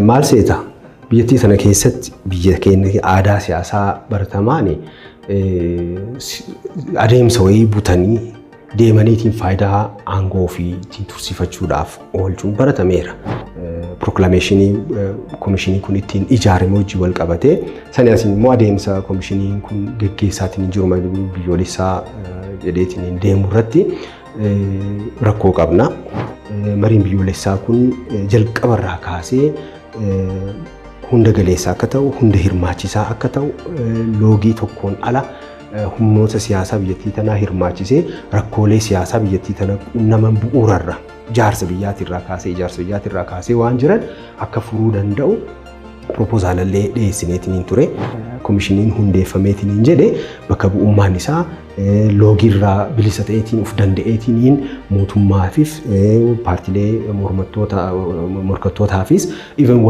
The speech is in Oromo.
Maal seeta, biyyattii sana keessatti biyya keenya aadaa siyaasaa baratamaan adeemsa wayii butanii deemaniitiin faayidaa aangoo fi ittiin tursiifachuudhaaf oolchuun baratameera. Proclamation komishinii kun ittiin ijaarame hojii wal qabatee sani asiin immoo adeemsa komishiniin kun geggeessaatiin jiru biyyoolessaa jedheetiin deemu irratti rakkoo qabna. Mariin biyyoolessaa kun jalqabarraa kaasee hunda galeessa akka ta'u, hunda hirmaachisaa akka ta'u, loogii tokkoon ala humnoota siyaasaa biyyattii tanaa hirmaachisee rakkoolee siyaasaa biyyattii tana qunnaman bu'uurarra ijaarsa biyyaatirraa kaasee waan jiran akka furuu danda'u proposalallee dhiyeessineetiin ture. Komishiniin hundeeffameetiin jedhe bakka bu'ummaan isaa loogiirraa bilisa ta'eetiin of danda'eetiin mootummaafis paartiilee morkattootaafis even